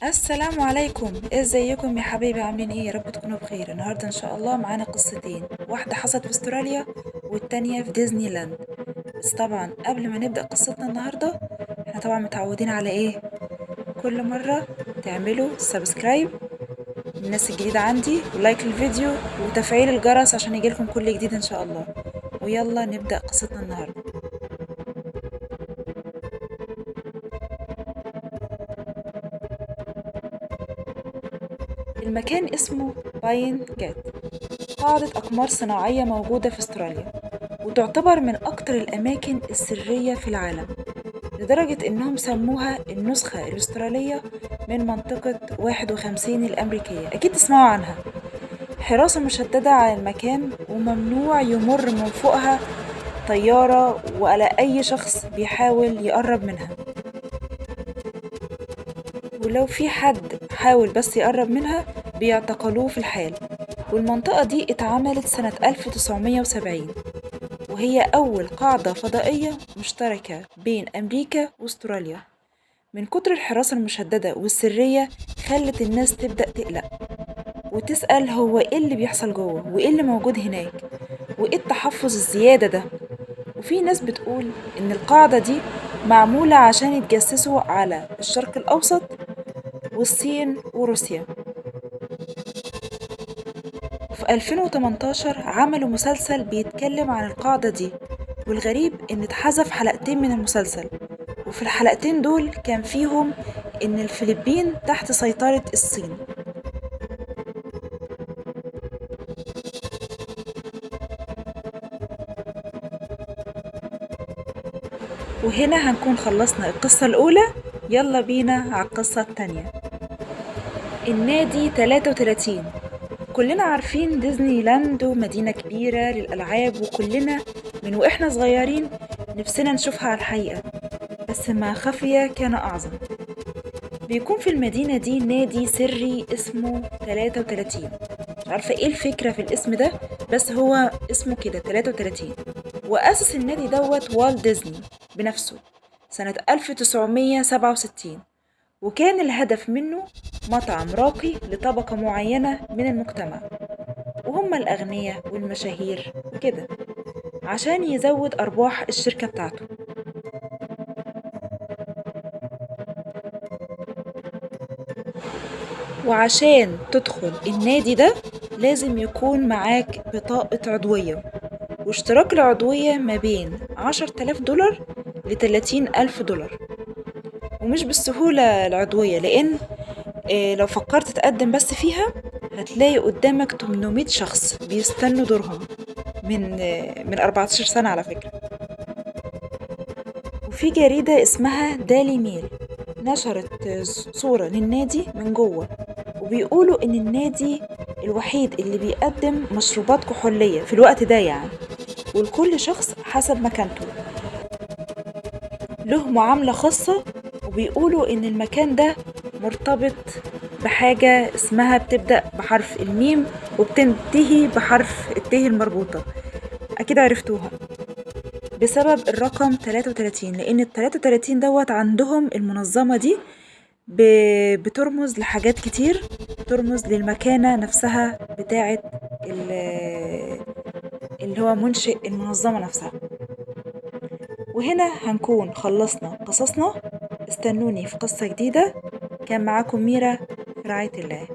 السلام عليكم، ازيكم يا حبايبي؟ عاملين ايه؟ يا رب تكونوا بخير. النهارده ان شاء الله معانا قصتين، واحده حصلت في استراليا والتانية في ديزني لاند. بس طبعا قبل ما نبدأ قصتنا النهارده، احنا طبعا متعودين على ايه؟ كل مرة تعملوا subscribe الناس الجديدة عندي، و like للفيديو، وتفعيل الجرس عشان يجيلكم كل جديد ان شاء الله. ويلا نبدأ قصتنا النهارده. المكان اسمه باين جات، قاعدة أقمار صناعية موجودة في استراليا، وتعتبر من أكتر الأماكن السرية في العالم، لدرجة إنهم سموها النسخة الأسترالية من منطقة 51 الأمريكية، أكيد تسمعوا عنها. حراسة مشددة على المكان، وممنوع يمر من فوقها طيارة ولا أي شخص بيحاول يقرب منها، ولو في حد حاول بس يقرب منها بيعتقلوه في الحال. والمنطقة دي اتعملت سنة 1970، وهي أول قاعدة فضائية مشتركة بين أمريكا واستراليا. من كتر الحراسة المشددة والسرية خلت الناس تبدأ تقلق وتسأل هو ايه اللي بيحصل جوه، وايه اللي موجود هناك، وايه التحفظ الزيادة ده. وفي ناس بتقول إن القاعدة دي معمولة عشان يتجسسوا على الشرق الأوسط والصين وروسيا. في 2018 عملوا مسلسل بيتكلم عن القاعدة دي، والغريب إن اتحذف حلقتين من المسلسل، وفي الحلقتين دول كان فيهم إن الفلبين تحت سيطرة الصين. وهنا هنكون خلصنا القصة الأولى، يلا بينا على القصة التانية. النادي 33. كلنا عارفين ديزني لاند ومدينة كبيرة للألعاب، وكلنا من وإحنا صغيرين نفسنا نشوفها على الحقيقة، بس ما خفي كان أعظم. بيكون في المدينة دي نادي سري اسمه 33، مش عارفة ايه الفكرة في الاسم ده، بس هو اسمه كده 33. وأسس النادي دوت والت ديزني بنفسه سنة 1967، وكان الهدف منه مطعم راقي لطبقة معينة من المجتمع، وهم الأغنياء والمشاهير وكده، عشان يزود أرباح الشركة بتاعته. وعشان تدخل النادي ده لازم يكون معاك بطاقة عضوية، واشتراك العضوية ما بين 10,000 دولار ل30,000 دولار. ومش بالسهولة العضوية، لأن لو فكرت تقدم بس فيها هتلاقي قدامك 800 شخص بيستنوا دورهم من 14 سنة على فكرة. وفي جريدة اسمها دالي ميل نشرت صورة للنادي من جوه، وبيقولوا إن النادي الوحيد اللي بيقدم مشروبات كحولية في الوقت ده يعني، ولكل شخص حسب مكانته له معاملة خاصة. وبيقولوا إن المكان ده مرتبط بحاجة اسمها بتبدأ بحرف الميم وبتنتهي بحرف الت المربوطة، أكيد عرفتوها، بسبب الرقم 33، لأن ال 33 دوت عندهم المنظمة دي بترمز لحاجات كتير، بترمز للمكانة نفسها بتاعة اللي هو منشئ المنظمة نفسها. وهنا هنكون خلصنا قصصنا، استنوني في قصة جديدة. كان معاكم ميرا، في رعاية الله.